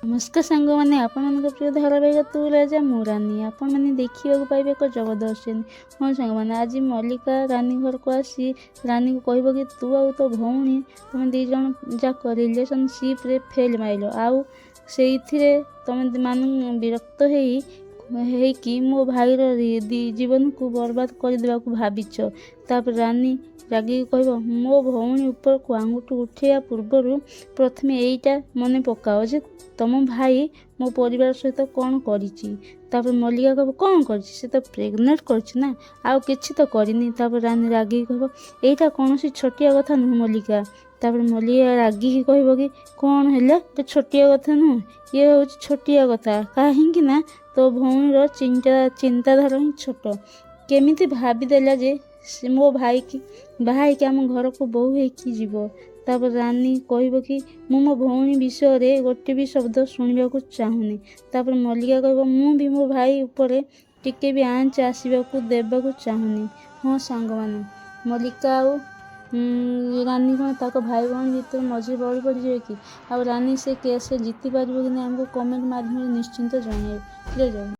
ନମସ୍କାର ସାଙ୍ଗମାନେ, ଆପଣମାନଙ୍କ ପ୍ରିୟ ଧାରାବାହିକ ତୁ ରାଜା ମୁଁ ରାନୀ ଆପଣମାନେ ଦେଖିବାକୁ ପାଇବେ ଏକ ଜବରଦସ୍ତ ସିନ୍। ହଁ ସାଙ୍ଗମାନେ, ଆଜି ମଲ୍ଲିକା ରାନୀ ଘରକୁ ଆସି ରାନୀକୁ କହିବ କି ତୁ ଆଉ ତୋ ଭଉଣୀ, ତୁମେ ଦୁଇ ଜଣ ଯାକ ରିଲେସନସିପ୍ରେ ଫେଲ୍ ମାଇଲ ଆଉ ସେଇଥିରେ ତମେ ମାନେ ବିରକ୍ତ ହେଇକି ମୋ ଭାଇର ଜୀବନକୁ ବର୍ବାଦ କରିଦେବାକୁ ଭାବିଛ। ତାପରେ ରାନୀ ରାଗିକି କହିବ, ମୋ ଭଉଣୀ ଉପରକୁ ଆଙ୍ଗୁଠି ଉଠେଇବା ପୂର୍ବରୁ ପ୍ରଥମେ ଏଇଟା ମନେ ପକାଅ ଯେ ତମ ଭାଇ ମୋ ପରିବାର ସହିତ କ'ଣ କରିଛି। ତାପରେ ମଲ୍ଲିକା କହିବ, କ'ଣ କରିଛି? ସେ ତ ପ୍ରେଗନେଣ୍ଟ କରିଛି ନା, ଆଉ କିଛି ତ କରିନି। ତାପରେ ରାନୀ ରାଗିକି କହିବ, ଏଇଟା କୌଣସି ଛୋଟିଆ କଥା ନୁହେଁ ମଲ୍ଲିକା। ତାପରେ ମଲ୍ଲିକା ରାଗିକି କହିବ କି କ'ଣ ହେଲା, ଏଇଟା ଛୋଟିଆ କଥା ନୁହଁ? ଇଏ ହେଉଛି ଛୋଟିଆ କଥା, କାହିଁକି ନା ତୋ ଭଉଣୀର ଚିନ୍ତାଧାରା ହିଁ ଛୋଟ। କେମିତି ଭାବିଦେଲା ଯେ ସେ ମୋ ଭାଇକି ବାହା ହେଇକି ଆମ ଘରକୁ ବୋହୂ ହେଇକି ଯିବ? ତାପରେ ରାନୀ କହିବ କି ମୁଁ ମୋ ଭଉଣୀ ବିଷୟରେ ଗୋଟେ ବି ଶବ୍ଦ ଶୁଣିବାକୁ ଚାହୁଁନି। ତାପରେ ମଲ୍ଲିକା କହିବ, ମୁଁ ବି ମୋ ଭାଇ ଉପରେ ଟିକେ ବି ଆଞ୍ଚ ଆସିବାକୁ ଦେବାକୁ ଚାହୁଁନି। ହଁ ସାଙ୍ଗମାନେ, ମଲ୍ଲିକା ଆଉ ରାନୀ କ'ଣ ତାଙ୍କ ଭାଇ ଭଉଣୀ ଭିତରେ ମଝିରେ ବଳି ପଡ଼ିଯିବେ କି? ଆଉ ରାନୀ ସେ କେସ୍ରେ ଜିତି ପାରିବ କି ନାହିଁ, ଆମକୁ କମେଣ୍ଟ ମାଧ୍ୟମରେ ନିଶ୍ଚିନ୍ତ ଜଣାଇବେ। ଜୟ ଜଗନ୍ନାଥ।